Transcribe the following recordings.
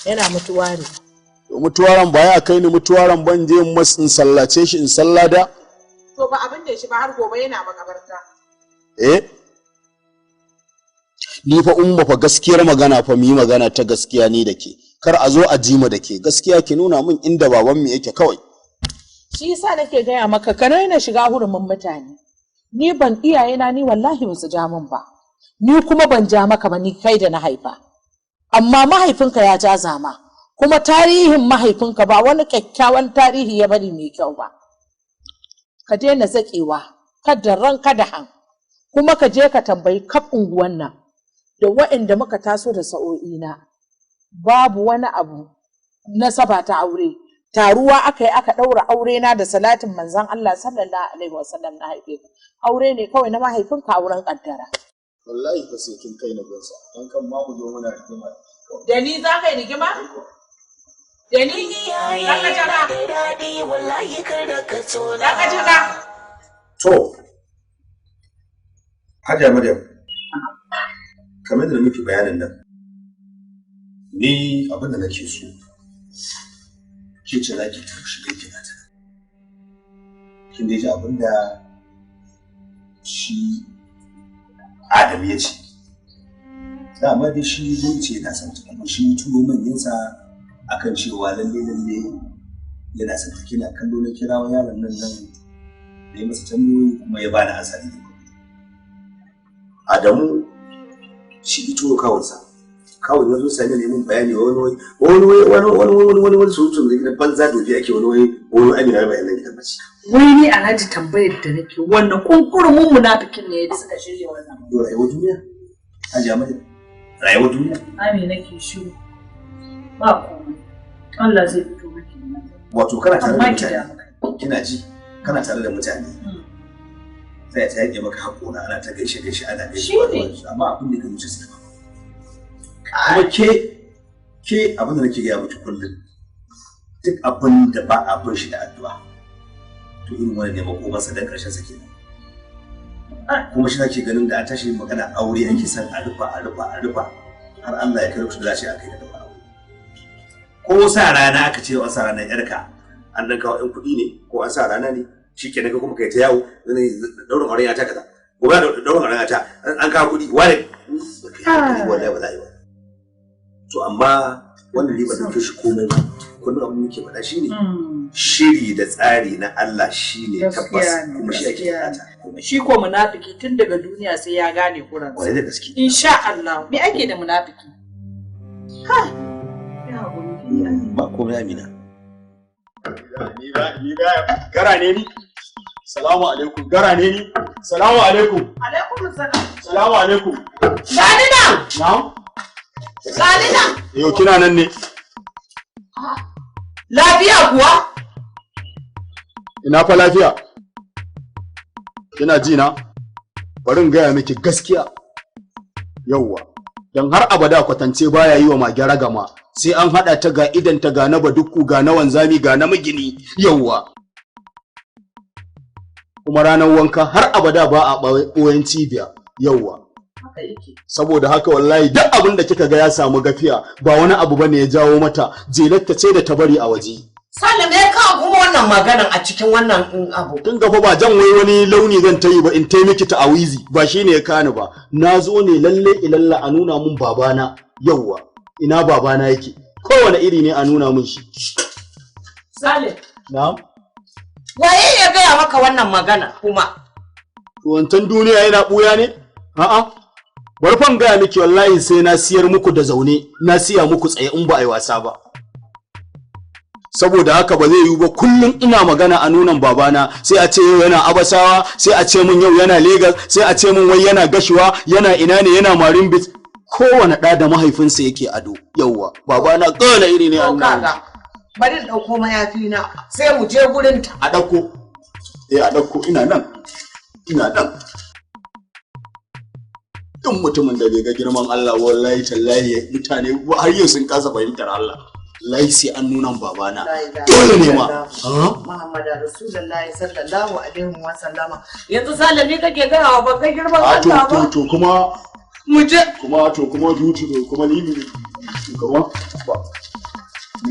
Yana mutuwa ne. To mutuwaran ba ya kai ni mutuwaran ban je in mas in sallace shi in sallada. To ba abin da shi ba har gobe yana makabarta. Eh? Ni fa umma fa gaskiyar magana fa mu yi magana ta gaskiya ni da ke. Kar a zo a jima da ke. Gaskiya ki nuna min inda baban mu yake kawai. Shi yasa nake gaya maka ka daina shiga hurumin mutane. Ni ban iyayena ni wallahi ba su ja min ba. Ni kuma ban ja maka ba ni kai da na haifa. Amma mahaifinka ya ja zama. Kuma tarihin mahaifinka ba wani kyakkyawan tarihi ya bari mai kyau ba. Ka daina zaƙewa, kada ran kada han. Kuma ka je ka tambayi kaf unguwan nan da waɗanda muka taso da sa'o'ina. Babu wani abu nasaba ta aure. Taruwa aka yi aka ɗaura aure na da salatin manzon Allah sallallahu alaihi wasallam na haife ka. Aure ne kawai na mahaifinka, auren kaddara. Wallahi fa sai kin kai na gunsa. Dan kan ma mu zo muna rigima. Da ni za ka yi rigima? Da ni? Za ka jira? Daɗi wallahi kar da ka tona. Za ka jira? To, Hajiya Maryam, kamar da muke bayanin nan, ni abin da nake so, ke ce za ki tafi shiga kina ta. Kin dai ji abin da shi Adam ya ce. Dama dai shi zai ce yana son ta, kuma shi turo manyansa akan cewa lalle lalle yana son ta. Kina kallo na kirawo yaron nan nan da ya masa tambayoyi kuma ya bani asali da Adamu shi ito kawunsa. Kawun ya zo sami ne mun bayani wani wani wani wani wani wani wani surutu da gidan banza dofi ake wani wani wani Amina ba nan gidan bace. Wai ni Alhaji tambayar da nake, wannan kunkurumin munafikin ne da suka shirya wannan. Yau rayuwar duniya. Hajiya Maryam. Rayuwar duniya. Ami nake shiru. Ba komai. Allah zai fito miki. Wato kana tare da Amma ki mutane. damu. Kina ji, kana tare da mutane. Sai ta yake maka haƙora ana ta gaishe gaishe ana gaishe. Shi ne. Amma abin da ka wuce sai ba. Kuma ke abin da nake gaya miki kullum, duk abin da ba a bin shi da addu'a, to irin wani ne makomarsa dan ƙarshen sa kenan. Kuma shi nake ganin da an tashi magana aure ake son a rufa a rufa a rufa har Allah ya kai lokacin da za a ce a kai da daura aure. Ko sa rana aka ce an sa ranar yarka, an dan kawo 'yan kuɗi ne ko an sa rana ne, shikenan ka kuma kai ta yawo, daurin auren ya ta kaza, gobe daurin auren ya ta an kawo kuɗi wane, wallahi ba za a yi ba. To amma wannan riba da shi komai ba, kullum abin da muke faɗa shine shiri da tsari na Allah shine tabbas kuma shi ake bukata. Shi ko munafiki tun daga duniya sai ya gane kuransa. Kwarai da gaske. Insha Allah. Me ake da munafiki? Ha. Ya haƙuri. Ba komai, Amina. Ni ba gara ne ni. Salamu alaikum. Gara ne ni. Salamu alaikum. Alaikum salam. Salamu alaikum. Gani nan! Na'am. Gani nan! Yau kina nan ne. Lafiya kuwa? Ina fa lafiya. Kina ji na? Bari in gaya miki gaskiya. Yauwa. Dan har abada kwatance baya yi wa mage ragama. Sai an haɗa ta ga idan ta ga na badukku ga na wanzami ga na magini. Yauwa. Kuma ranar wanka har abada ba a ɓoyen cibiya. Yauwa. Haka yake. Saboda haka wallahi duk abin da kika ga ya samu gafiya ba wani abu bane ya jawo mata, jelarta ce da ta bari a waje. Sale, me ya kawo kuma wannan maganan a cikin wannan abu? Tun gafa ba jan wai wani launi zan ta yi ba in taimaki ta awizi ba shine ya kani ba. Na zo ne lalle ilalla a nuna mun babana. Yauwa, ina babana yake? Kowane iri ne a nuna mun shi. Sale. Na'am. Waye ya gaya maka wannan magana kuma? To wancan duniya yana buya ne? A'a, bari fan gaya miki, wallahi sai na siyar muku da zaune na siya muku tsaye in ba a yi wasa ba. Saboda haka ba zai yiwu ba kullum ina magana a nunan babana, sai a ce yau yana Abasawa, sai a ce mun yau yana Legas, sai a ce mun wai yana Gashuwa, yana ina ne, yana Marimbit. Kowane ɗa da mahaifinsa yake ado. Yauwa, babana kowane iri ne To an nuna. kaga, bari in ɗauko mayafi na sai mu je gurin ta. A ɗauko, eh, a ɗauko. Ina nan, ina nan. Duk mutumin da bai ga girman Allah, wallahi tallahi mutane har yau sun kasa fahimtar Allah. Wallahi sai an nuna babana, dole ne ma. Muhammadu Rasulullahi sallallahu alaihi wa sallama. Yanzu Sale, ni kake gaya wa ban ga girman A to Allah to ba? To kuma Mu je. Kuma to kuma dutu to kuma ni to kuma ba.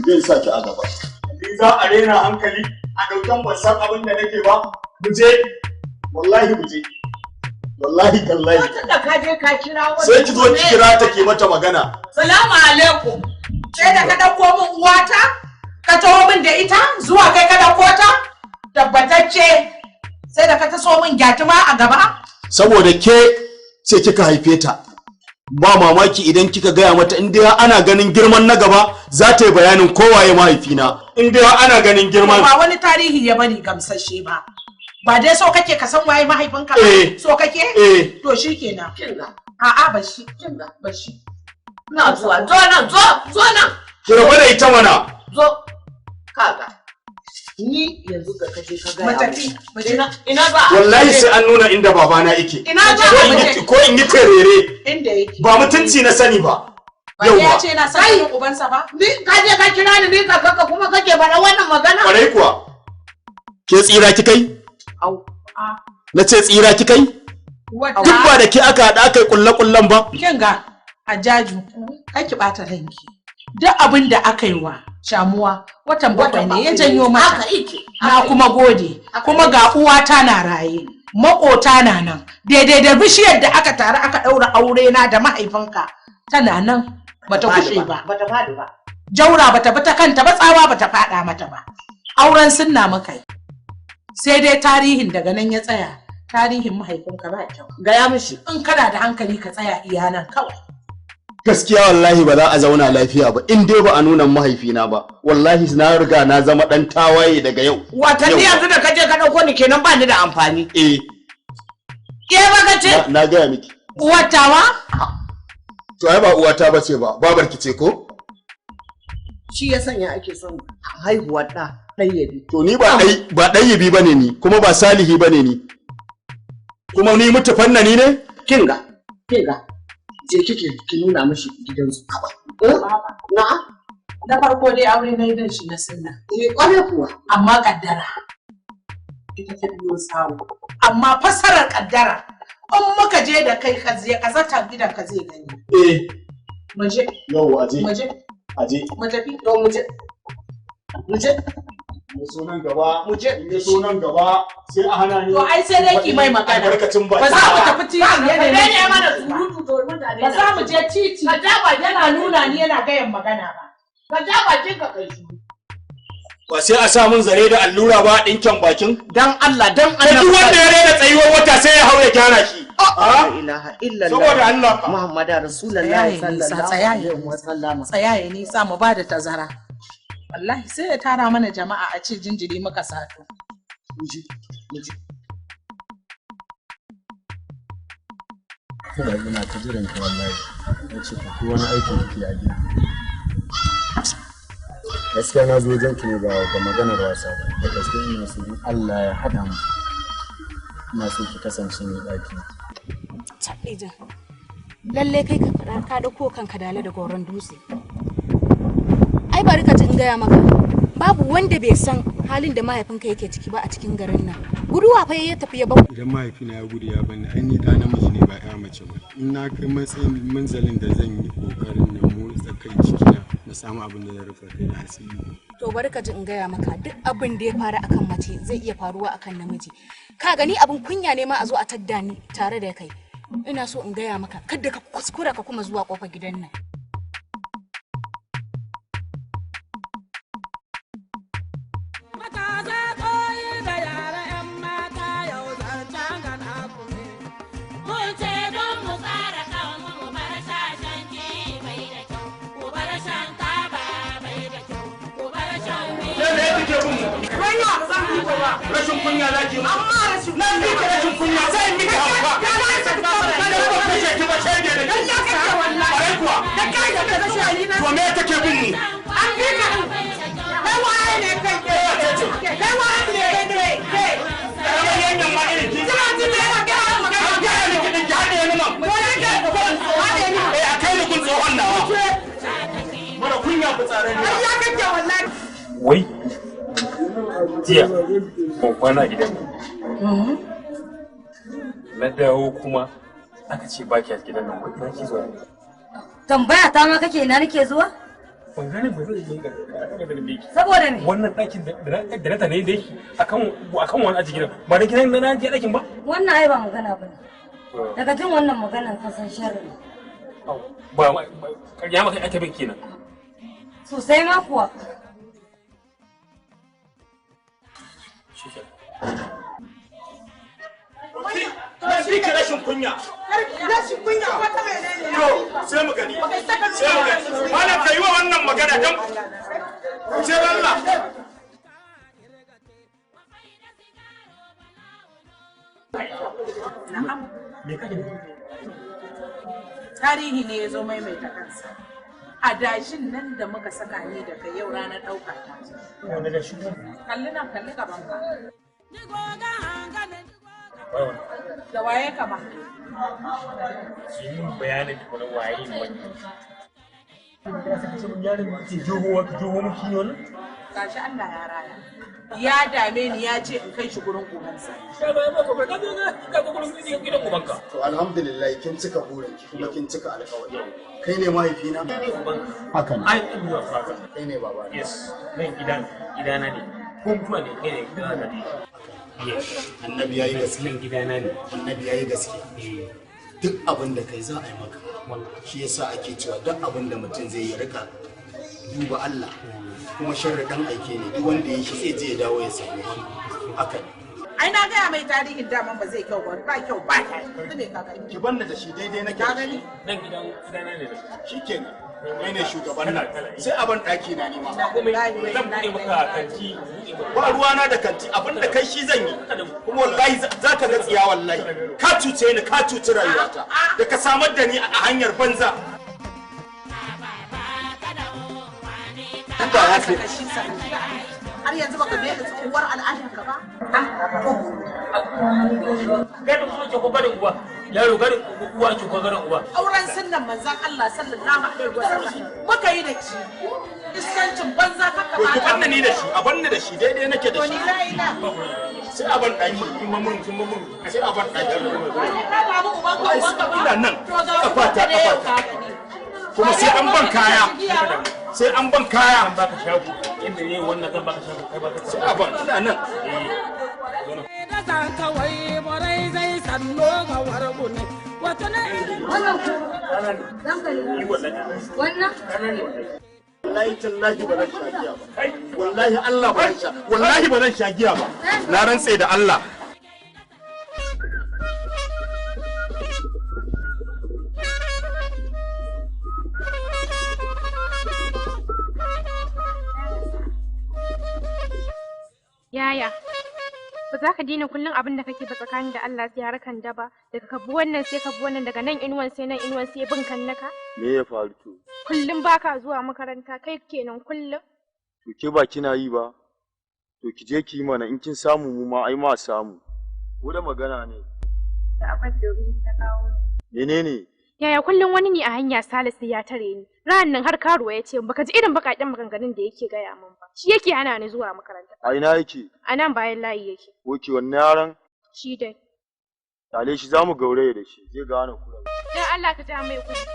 Zai sa ki a gaba. Ni za a rena hankali a ɗaukan ban san abin da nake ba. Mu je. Wallahi mu je. Wallahi tallahi. Tun da ka je ka kira wani. Sai ki zo ki kira ta ki mata magana. Salamu alaikum. Sai da ka ɗauko min uwata, ka taho min da ita zuwa kai ka ɗauko ta? Tabbatacce sai da ka taso min gyatuma a gaba? Saboda ke ce kika haife ta. Ba mamaki idan kika gaya mata in dai ana ganin girman na gaba za ta yi bayanin kowaye mahaifina. In dai ana ganin girman. Ba wani tarihi ya bari gamsashe ba. Ba dai so kake ka san waye mahaifinka ba? Eh. So kake? Eh. To shikenan. Kinga, A'a ba shi. kinga. Ba shi. Ina zuwa. Zo nan, zo, zo nan. Ki rabu da ita mana. Zo. Kaga. Ni yanzu da kaje ka gaya. Mu tafi, mu je. Ina ina ba. Wallahi sai an nuna inda babana yake. Ina za Ko a in je? yi ko in yi terere. Inda yake. Ba mutunci na sani ba. Ba dai ya Yauwa. ce yana son ganin ubansa ba? Ni ka je ka kira ni ni kakanka kuma kake faɗa wannan magana. Kwarai kuwa. Ke tsira kikai? Au. Na ce tsira kikai? Wata. Duk ba da ke aka haɗa aka yi ƙulle-ƙullen ba. Kin ga Hajjaju, kai ki ɓata ranki. Duk abin da aka yi wa shamuwa watan bakwai ne ya janyo mata. Haka yake. Na kuma gode, kuma ga uwata na raye, maƙota na nan, daidai da bishiyar da aka taru aka ɗaura aure na da mahaifinka tana nan bata kushe ba. Bata faɗi ba. Jaura bata bi ta kanta ba, tsawa bata faɗa mata ba. Auren sunna muka yi. Sai dai tarihin daga nan ya tsaya, tarihin mahaifinka ba kyau. Gaya mishi. In kana da hankali ka tsaya iya nan kawai. Gaskiya wallahi ba za a zauna lafiya ba in dai ba a nuna mahaifina ba. Wallahi na riga na zama ɗan tawaye daga yau. Watanni Yau. yanzu da kaje ka ɗauko ni kenan ba ni da amfani. Eh, Ke ba ka ce? na gaya miki. Uwatawa? To ai ba uwata ba ce ba, babarki ce ko? Shi ya sanya ake son haihuwar ɗa ɗayyabi. To ni ba ɗai ba ɗayyibi bane ni, kuma ba salihi bane ni. Kuma ni mutu fannani ne? Kinga, kinga. Je kike ki nuna mishi gidansu kawai. Eh? Na? Na farko dai aure na gidan shi na sunna. Eh, ƙwarai kuwa. Amma kaddara ita ta biyo sawu. Amma fassarar kaddara in muka je da kai ka je ka zata gidan ka zai gani. Eh, Mu je, yau aje, mu je, aje. mu tafi. To mu je. Mu je. Mu so nan gaba, Mu je. in ya so nan gaba sai a hana ni. To ai sai dai ki mai magana. Albarkacin baki. Ba za mu tafi titi Ka yana daina nuna mana ni ba. surutu to mutane. Ba za mu je titi Ka ja bakin yana nuna ni yana gayan magana ba. Ka ja bakin ka kai shi. Ba sai a sa mun zare da allura ba a ɗinkin bakin. Dan Allah, dan Da Allah. duk wanda ya rena tsayuwar wata sai ya hau ya gyara shi. La ilaha illallah. Saboda Allah ka. Muhammadu Rasulullahi Tsaya ya nisa, sallallahu tsaya ya alaihi wa sallama. Tsaya ya nisa mu ba da tazara. Wallahi sai ya tara mana jama'a a ce jinjiri muka sato. Mu je, mu je. Kada ina ta jiran ka wallahi. Na ce ka wani aikin kike a gida. Gaskiya na zo wajen ki ne ba da maganar wasa ba. Da gaske ina so in Allah ya haɗa mu. Ina so ki kasance mai ɗaki. Taɓija. Lallai kai ka faɗa ka ɗauko kanka dale da goron dutse. Ai bari ka ji in gaya maka. Babu wanda bai san halin da mahaifinka yake ciki ba a cikin garin nan. Guduwa fa ya tafi ya bar Idan mahaifina ya gudu ya bani, ai ni ɗa namiji ne ba ya mace ba. In na kai matsayin munzalin da zan yi ƙoƙarin na motsa kai cikina na samu abin da zan rufe kai na asiri. To bari ka ji in gaya maka duk abin da ya faru akan mace zai iya faruwa akan namiji. Ka gani abin kunya ne ma a zo a tadda ni tare da kai. Ina so in gaya maka kada ka kuskura ka kuma zuwa kofar gidan nan. Matasa koyi da yara 'yan mata yau zancen gana ku ne. Mun ce don mu tsara kanmu mu bar shashanci bai da kyau, mu bar shan taba bai da kyau, mu bar shan Ke me kike bin mu? Rashin kunya za ki mu. Amma rashin nan miki rashin kunya sai in miki hauka. Kada ba kashe ki ba shege da ki. Kwarai kuwa. To me take bin mu? An bi ka kai waye ne kai kai waye ne kai kai Karamar yanyan ma irin ki. An gaya miki ɗin ki haɗe ni nan. Eh a kai ni gun tsohon nawa. Mara kunya fitsararriya. Wai jiya ban kwana a gidan nan. Na dawo kuma aka ce ba ki a gidan nan, wai ina ki zuwa? Tambaya ta ma kake ina nake zuwa? Ban gane ba zai yi ga da biki. Saboda me? Wannan ɗakin da na tane dai akan wani aji gidan. Ba da gidan na je ɗakin ba? Wannan ai ba magana bane. Daga jin wannan maganan ka san sharri. Ba ya maka ita bin kenan. Sosai ma kuwa. Na fi ki rashin kunya. Rashin kunya wata menene? To, sai mu gani. Sai mu gani. Malam ka yi wa wannan magana dan ce Allah. Na'am. Me kake nufi? Tarihi ne ya zo maimaita kansa. Adashin nan da muka saka ni da kai yau ranar ɗauka ta. Wani da shi ne? Kalli nan, kalli gaban ka. Da waye kama? Ki yi min bayanin tukuna waye ne wannan. Kina saka ce mun yaron ki joho ki joho mun kiyo nan? Gashi Allah ya raya. Ya dame ni ya ce in kai shi gurin ubansa. Ya ba ba ka ka ka gurin gidan ubanka. To alhamdulillah kin cika burinki kuma kin cika alƙawari. Kai ne mahaifina? Ubanka. Haka ne. Ai ina fata. Kai ne babana. Yes. Nan gidan gidana ne. Ko mutuwa ne kai ne gidana ne. Yes. Annabi yayi gaske. Nan gidana ne. Annabi yayi gaske. Duk abin da kai za a yi maka. Shi yasa ake cewa duk abin da mutum zai yi rika duba Allah kuma sharri dan aike ne duk wanda ya shi zai je ya dawo ya same shi. Haka ne. Ai na gaya mai tarihin daman ba zai kyau ba, ba kyau ba ta. Yanzu me ka gani? Ki banna da shi daidai nake. Ka gani? Nan gidan gidana ne. Shikenan. Kai ne shugaban nan. Sai a ban ɗaki na nima. Zan buɗe maka kanti. Ba ruwana da kanti abin da kai shi zan yi. Kuma wallahi za ka ga tsiya wallahi. Ka cuce ni ka cuci rayuwata. Da ka samar da ni a hanyar banza. Har yanzu baka bai da tsohuwar al'adarka ba? Gadon uwa ce ko gadon uba? Yaro gadon uwa ce ko gadon uba? Auren sunnan manzon Allah sallallahu alaihi wasallam muka yi da shi. Iskancin banza ka To ki banna ni da shi, a banna da shi daidai nake da To shi. ni la ila. Sai a ban ɗaki. Sai a ban ɗaki. Ka babu ubanka ubanka ba. Ina nan. To ga Kafata ubanka ne yau kafata. ka gani. Kuma sai an ban kaya. Sai an ban kaya. Zan baka shago. Inda ne wannan zan baka shago kai baka. Sai a ban ina nan. Wannan ko? Hankali. Wannan? Wallahi tallahi ba zan sha giya ba. Wallahi Allah ba zan sha. Wallahi ba zan sha giya ba. Na rantse da Allah. Yaya, ba za ka daina kullum abin da kake ba tsakanin da Allah sai harkan daba, daga ka bi wannan sai ka bi wannan, daga nan inuwan sai nan inuwan sai bin kan naka. Me ya faru to? Kullum baka zuwa makaranta kai kenan kullum. To ke ba kina yi ba? To ki je ki yi mana in kin samu mu ma ai ma samu. Ko da magana ne. Da abin domin ta kawo. Menene? Yaya kullum wani ne a hanya Salisu ya tare ni. Ran nan har karuwa ya ce baka ji irin bakaƙen maganganun da yake gaya min ba. Shi yake hana ni zuwa makaranta. A ina yake? A nan bayan layi yake. Oke wannan yaron? Shi dai. Tale shi za mu gauraya da shi zai gane kuran. Dan Allah ka ja mai kuɗi.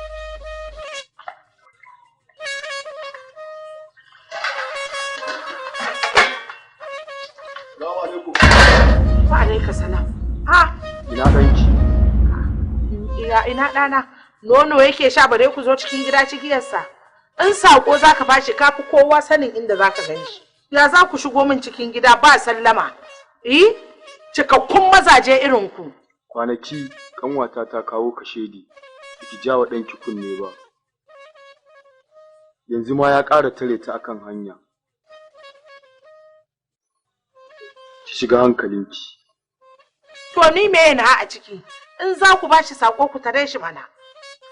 Salamu alaikum. Wa alaika salam. Ha, Ina ɗanki? ina ina ɗana. Nono yake sha bare ku zo cikin gida cikiyarsa. In saƙo za ka bashi ka fi kowa sanin inda za ka gan shi. Ya za ku shigo min cikin gida ba sallama. Eh? Cikakkun mazaje irin ku. Kwanaki kanwata ta kawo kashedi baki ja wa ɗanki kunne ba. Yanzu ma ya ƙara tare ta akan hanya. Ki shiga hankalinki. To ni me na a ciki? In za ku bashi saƙo ku tare shi mana.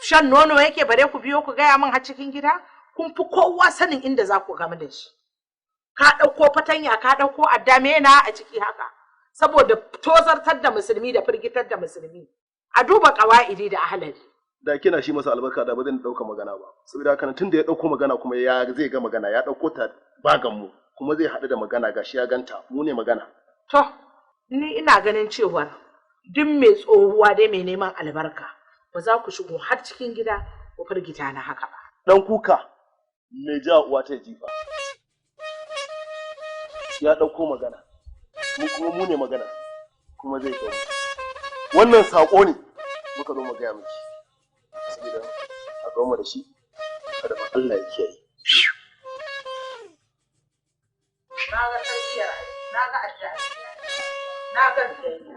Shan nono yake bare ku biyo ku gaya min har cikin gida? Kun fi kowa sanin inda za ku gamu da shi. Ka ɗauko fatanya ka ɗauko adda me na a ciki haka? Saboda tozartar da musulmi da firgitar da musulmi. A duba ƙawa'idi da ahalari. Da kina shi masa albarka da ba zan dauka magana ba, saboda haka nan tunda ya dauko magana kuma ya zai ga magana ya dauko ta bagan mu kuma zai haɗu da magana gashi ya ganta mu ne magana. To, ni ina ganin cewar duk mai tsohuwa dai mai neman albarka ba za ku shigo har cikin gida ku firgita na haka ba. Dan kuka Mai ja uwa ta jifa. Ya ɗauko magana, mu kuma mu ne magana, kuma zai kai mu. Wannan saƙo ne muka zo mu gaya miki. Saboda a gama da shi, kada fa Allah ya kiyaye. Na ga tarbiyyar, na ga addu'a, na ga biyayya.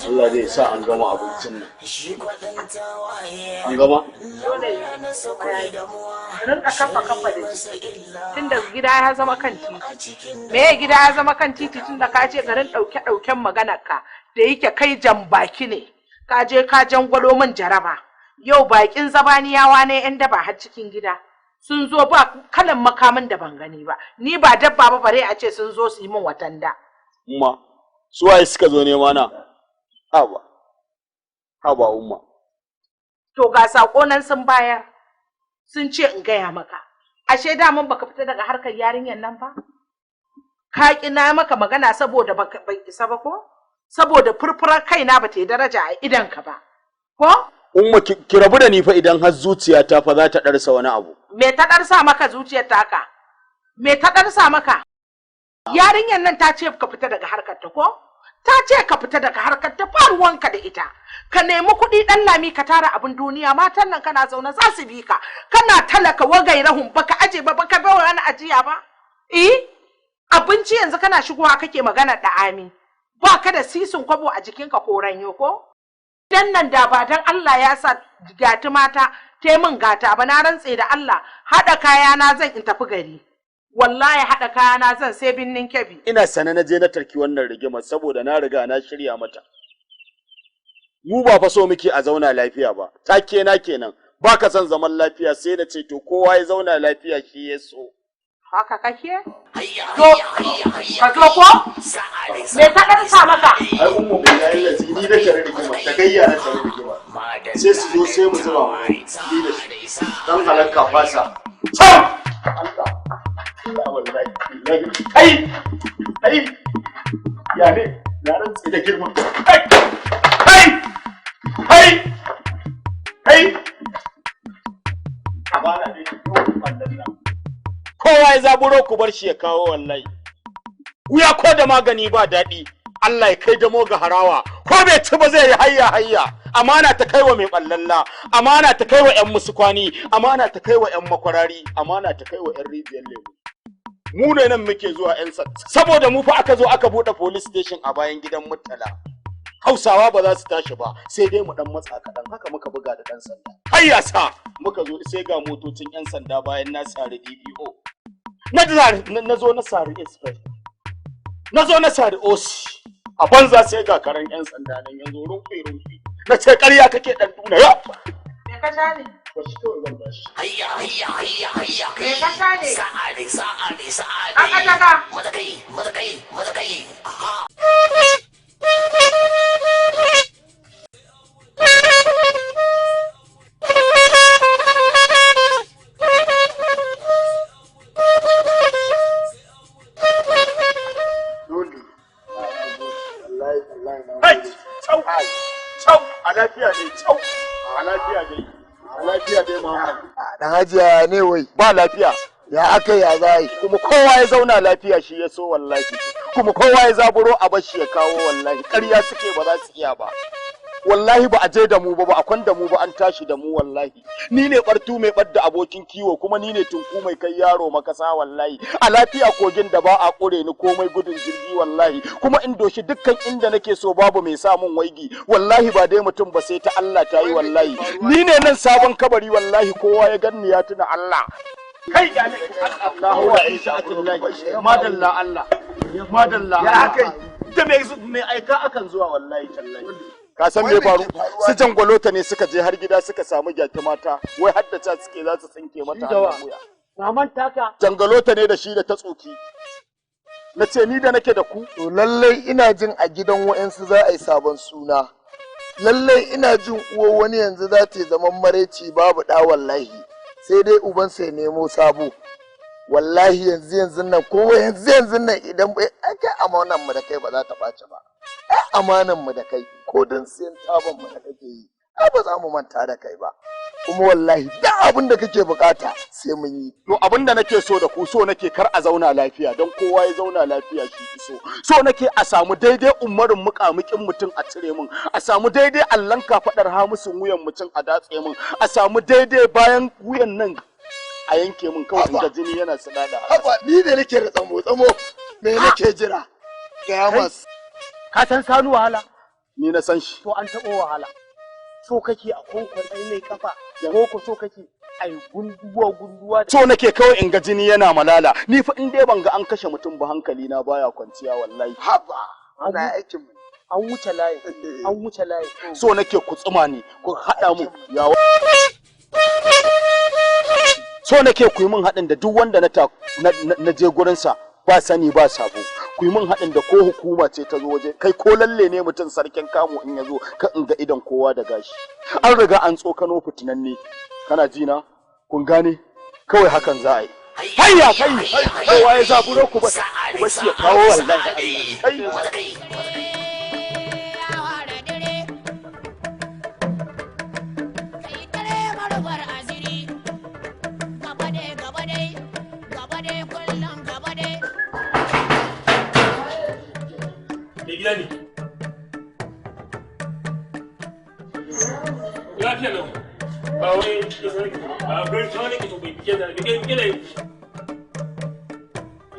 Allah zai sa an gama abincin nan. An gama? Rinka kafa kafa da shi tunda gida ya zama kan titi. Me gida ya zama kan titi tunda ka je garin ɗauke ɗauken maganar ka da yake kai jan baki ne. Ka je ka jangwalo min jaraba. Yau bakin zabaniyawa ne yan daba har cikin gida. Sun zo ba kalan makamin da ban gani ba. Ni ba dabba ba bare a ce sun zo su yi min watanda. Umma, su waye suka zo nema na? Haba. Haba umma. To ga sako nan sun bayar. Sun ce in gaya maka. Ashe daman baka fita daga harkar yarinyar nan ba? Ka ƙi na maka magana saboda ban isa ba ko? Saboda furfurar kaina ba ta yi daraja a idonka ba. Ko? Umma ki rabu da ni fa idan har zuciyata fa za ta ɗarsa wani abu. Me ta ɗarsa maka zuciyar taka? Me ta ɗarsa maka? Yarinyar nan ta ce ka fita daga harkar ta ko? Ta ce ka fita daga harkar ta, ba ruwanka da ita. Ka nemi kuɗi ɗan lami ka tara abin duniya, matan nan kana zaune za su bi ka. Kana talaka wagai rahun baka aje ba, baka bai wani ajiya ba. Eh? Abinci yanzu kana shigowa kake magana da'ami. Ba ka da sisin kwabo a jikinka ko ranyo ko? Dan nan da ba dan Allah ya sa gati mata te min gata ba, na rantse da Allah haɗa kayana zan in tafi gari. Wallahi haɗa kayana zan sai binnin Kebbi. Ina sane na je na tarki wannan rigimar saboda na riga na shirya mata. Mu ba fa so muke a zauna lafiya ba. Take na kenan. Ba ka son zaman lafiya sai na ce to kowa ya zauna lafiya shi ya so. Haka kake? To, ka zo ko? Me ta ɗarsa maka? Ai umma bai yayi lazi ni da tare rigima, da gayya na tare rigima. Sai su zo sai mu zuba mu ni da shi. Dan halakka fasa. Sam! Allah. Allah wallahi. Kai! Kai! Ya ne? Na rantsi da girman. Kai! Kai! Kai! Kai! Amana ne wannan nan. Kowa ya zaburo ku bar shi ya kawo wallahi. Wuya ko da magani ba daɗi. Allah ya kai damo ga harawa. Ko bai ci ba zai yi hayya hayya. Amana ta kai wa mai ɓallalla, amana ta kai wa 'yan musukwani, amana ta kai wa 'yan makwarari, amana ta kai wa 'yan rijiyar lemu. Mu ne nan muke zuwa 'yan saboda mu fa aka zo aka buɗe police station a bayan gidan Murtala. Hausawa ba za su tashi ba sai dai mu dan matsa kaɗan, haka muka buga da ɗan sanda. Hayya sa muka zo sai ga motocin 'yan sanda bayan na sari DPO. Na zo na sari inspector. Na zo na sari OC. A banza sai ga karen 'yan sanda nan yanzu rumfi rumfi. Na ce ƙarya kake ɗan duna ya. Me ka sha ne? Bashi kawai zan bashi. Hayya hayya hayya hayya. Me ka sha ne? Sa'ade sa'ade sa'ade. An ka. Maza kai maza kai maza kai. Aha. Dole. Hai! Cau! Cau! A lafiya dai, cau! A lafiya dai. A lafiya dai Muhammad. Dan hajiya ne wai. Ba lafiya. Ya aka ya za yi. Kuma kowa ya zauna lafiya shi ya so wallahi. Kuma kowa ya zaburo a bashi ya kawo wallahi. Ƙarya suke ba za su iya ba. Wallahi ba a je da mu ba, ba a kwan da mu ba, an tashi da mu wallahi. Ni ne bartu mai ɓadda abokin kiwo, kuma ni ne tunku mai kai yaro makasa wallahi. A lafiya kogin da ba a ƙure ni komai gudun jirgi wallahi. Kuma in doshi dukkan inda nake so babu mai sa mun waigi wallahi, ba dai mutum ba sai ta Allah ta yi wallahi. Ni ne nan sabon kabari wallahi, kowa ya ganni ya tuna Allah. Kai ga ne Allahu wa isha'atullahi madalla Allah madalla. Ya kai. Da mai aika akan zuwa wallahi tallahi. Ka san me faru? Su jangwalota ne suka je har gida suka samu gyaki mata, wai haddace suke za su tsinke mata hannun wuya. Maman taka. Jangalota ne da shi da ta tsoki. Na ce ni da nake da ku. To lallai ina jin a gidan wa'ansu za a yi sabon suna. Lallai ina jin uwar wani yanzu za ta yi zaman maraici babu ɗa wallahi, sai dai ubansa ya nemo sabo. Wallahi yanzu yanzu nan ko yanzu yanzu nan idan bai ake amanan mu da kai ba za ta ɓaci ba. Ai amanan mu da kai ko don siyan taban mu da kake yi, ai ba za mu manta da kai ba. Kuma wallahi duk abin da kake bukata sai mun yi. To abin da nake so da ku, so nake kar a zauna lafiya, don kowa ya zauna lafiya shi iso. So nake a samu daidai umarin muƙamuƙin mutum a cire min, a samu daidai allon kafaɗar hamusin wuyan mutum a datse min, a samu daidai bayan wuyan nan a yanke min kawai in ga jini yana sadada. Haba, ni da nake da tsamo tsamo me nake jira? Gaya mas. Ka san Sanu wahala? Ni na san shi. To an taɓo wahala. So kake a kwankwan mai kafa ko ko so kake a yi gunduwa gunduwa? So nake kawai in ga jini yana malala. Ni fa in dai ban ga an kashe mutum ba hankali na baya kwanciya wallahi. Haba, ana aikin mu. An wuce layi, an wuce layi. So nake ku tsuma ni, ku haɗa mu ya. So nake ku yi min haɗin da duk wanda na je gurinsa ba sani ba sabo. Ku yi min haɗin da ko hukuma ce ta zo waje kai ko lalle ne mutum sarkin kamo in ya zo ka in ga idan kowa da gashi. An riga an tsokano fitinanne, kana ji na? Kun gane? Kawai hakan za a yi. Hayya kai, kowa ya zaburo ku ba shi ya kawo wallahi. Kai. Gida ne. Lafiya lau. Ba wai ba gaisuwa nake so bai ke da ke ke da.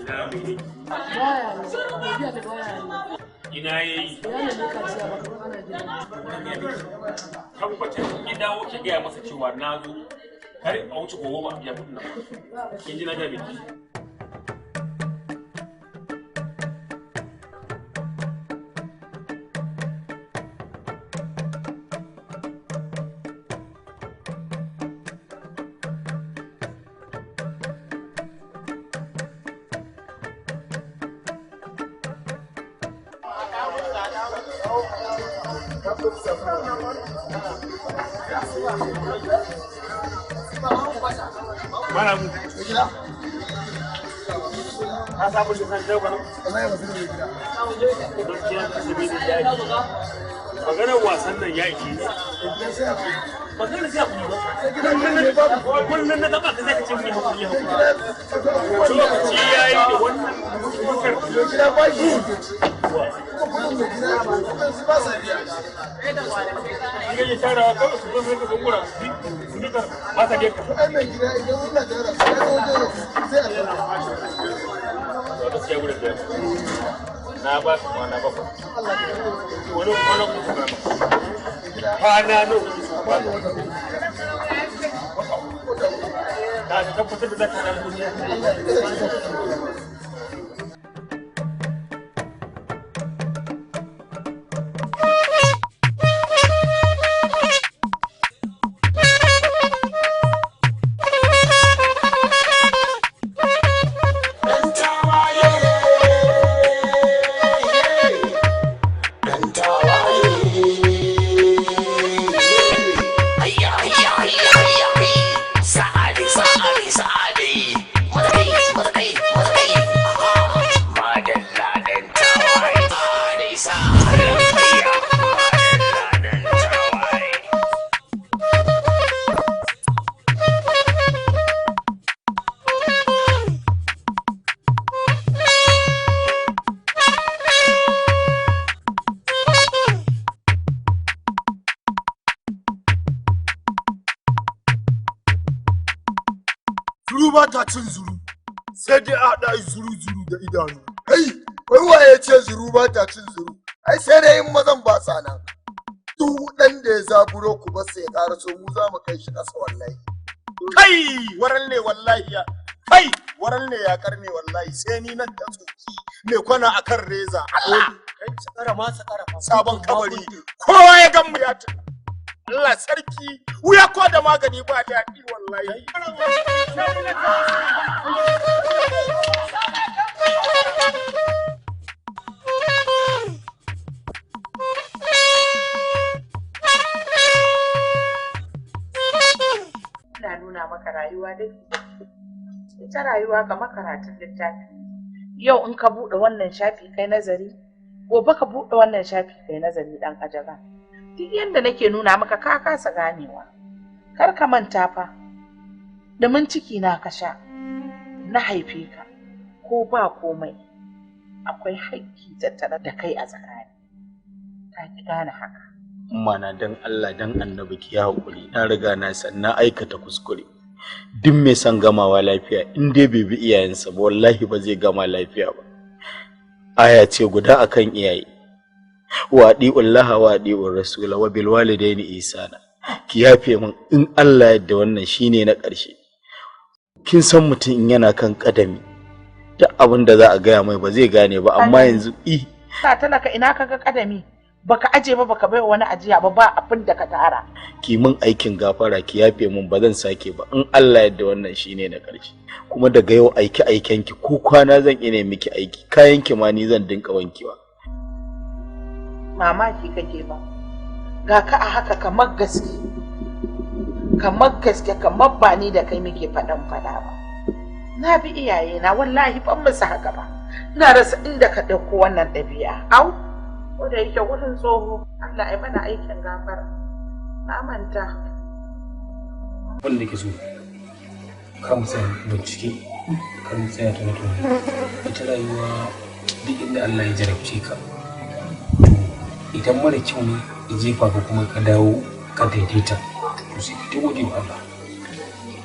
Ina mai ne. Ina yayi. Tabbatar in dawo ki gaya masa cewa na zo kar a wuce gobe ba a biya kuɗin nan ba. Kin ji na gaya miki. Malamu. Ka samu shukan jago? Gaskiya ka sabi da daji. Maganar wasan nan ya ishe ni. Maganar sai hakuri ba. Kullum na taba ka zai ka ce mun hakuri hakuri. Lokaci ya yi da wannan bukar. An yi tarawa kawai su zo su rika gungura su rika ba sa biyan ka. Gaskiya gurin da na ba ka kwana 7. Wani kwana uku ba. Kwana nawa kuke so ba? Ka tabbatar da za ka samu kuɗi. Zuru ba ta cin zuru, sai dai a haɗa zuru-zuru da idanu. Kai, wai waye ce zuru ba ta cin zuru? Ai sai dai in mazan ba sa nan. Duk ɗan da ya zaburo ku ba sai ya ƙaraso mu za mu kai shi ƙasa wallahi. Kai, waran ne wallahi ya. Kai, waran ne ya karne wallahi sai ni nan ta tsoki mai kwana akan reza. Allah, sabon kabari, kowa ya gan mu ya tuna. Allah sarki, wuya ko da magani ba daɗi wallahi. maka rayuwa dai. Ita rayuwa kamar karatun littafi. Yau in ka buɗe wannan shafi kai nazari, gobe ka buɗe wannan shafi kai nazari ɗan ajaba. Duk yanda nake nuna maka ka kasa ganewa. Kar ka manta fa, ɗumin ciki na ka sha, na haife ka, ko ba komai, akwai haƙƙi tattare da kai a tsakani. Ka ki gane haka. Mana dan Allah dan annabi ki haƙuri, na riga na san na aikata kuskure. Duk mai son gamawa lafiya in dai bai bi iyayensa ba wallahi ba zai gama lafiya ba. Aya ce guda akan iyaye. Wa adi'ullaha wa adi'ur rasula wa bil walidaini ihsana. Ki yafe min in Allah yadda wannan shine na ƙarshe. Kin san mutum in yana kan kadami duk abin da za a gaya mai ba zai gane ba, amma yanzu i Sa talaka ina kaga kadami baka aje ba, baka baiwa wani ajiya ba, ba abin da ka tara. Ki min aikin gafara, ki yafe min, ba zan sake ba in Allah yadda wannan shine na ƙarshe. Kuma daga yau aiki aiken ki ko kwana zan ina miki aiki, kayan ki ma ni zan dinka wankewa. Mamaki kake ba, ga ka a haka kamar gaske, kamar gaske, kamar ba ni da kai muke faɗan faɗa ba. Na bi iyaye na wallahi ban musu haka ba. Ina rasa inda ka ɗauko wannan ɗabi'a. Au, ko da yake wurin tsoho, Allah ya mana aikin gafara. Na manta. Wanda ke so kar mu tsaya bincike, kar mu tsaya tuni-tuni. Ita rayuwa duk inda Allah ya jarabce ka, to idan mara kyau ne ya jefa ka kuma ka dawo ka daidaita, to sai ka ta gode wa Allah.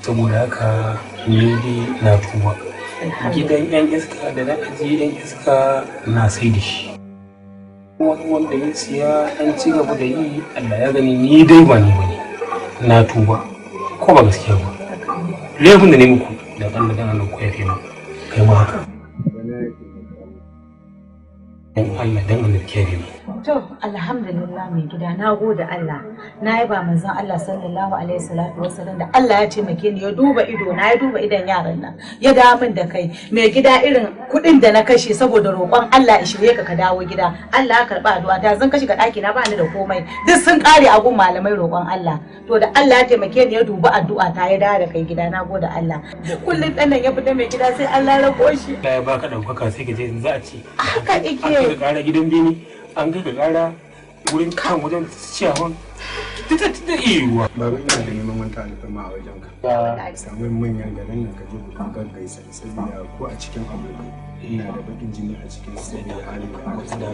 Saboda haka ni dai na tuba. Gidan 'yan iska da na ajiye 'yan iska na sai da shi. Wani wanda ya siya an ci gaba da yi, Allah ya gani ni dai ba ni bane. Na tuba ko ba gaskiya ba. Laifin da ne muku dan Allah dan Allah ku yafe mu. Kai ma haka. Dan Allah dan Allah ku yafe mu. To, alhamdulillah mai gida, na gode Allah. Na yaba manzon Allah sallallahu alaihi salatu wasallam da Allah ya taimake ni ya duba ido na, ya duba idon yaran nan. Ya dawo min da kai. Mai gida, irin kuɗin da na kashe saboda roƙon Allah ya shirye ka ka dawo gida. Allah ya karɓa addu'a ta, zan kashe ga ɗaki na ba ni da komai. Duk sun ƙare a gun malamai roƙon Allah. To da Allah ya taimake ni ya duba addu'a ta ya dawo da kai gida, na gode Allah. Kullum ɗan nan ya fita mai gida sai Allah ya rako shi. Allah ya baka ɗaukaka sai ka je za a ce. Haka An kai ike. ka ƙara gidan bene, an kai ka ƙara wurin kan wajen ciyawan. Duk da iya yiwuwa. Baba, ina da neman wata alfarma a wajen ka. Samun manyan garin nan ka je ku gaggaisa, saboda ko a cikin abokai ina da bakin jini a cikin saboda halin da aka samu.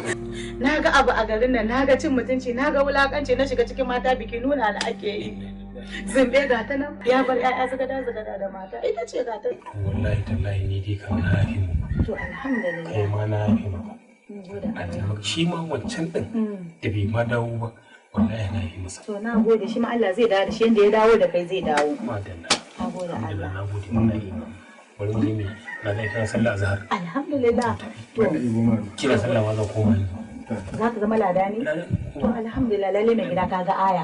Na ga abu a garin nan, na ga cin mutunci, na ga wulakanci, na shiga cikin mata biki nuna na ake yi. Zumbe ga ta nan, ya bar 'ya'ya zagada zagada da mata. Ita ce ga ta. Wallahi tallahi ni dai kam na yafe mu. To alhamdulillah. Kai ma na yafe maka. Mun gode Allah. Shi ma wancan ɗin da bai ma dawo ba, wallahi na yafe masa. To na gode, shi ma Allah zai dawo da shi, yanda ya dawo da kai zai dawo. Madalla. Na gode Allah. Alhamdulillah, na gode wallahi. Bari mu je mu na zai kira sallah azhar. Alhamdulillah. To Kira sallah ma zan koma yanzu. za ka zama lada ne? To alhamdulillah, lalle mai gida ka ga aya.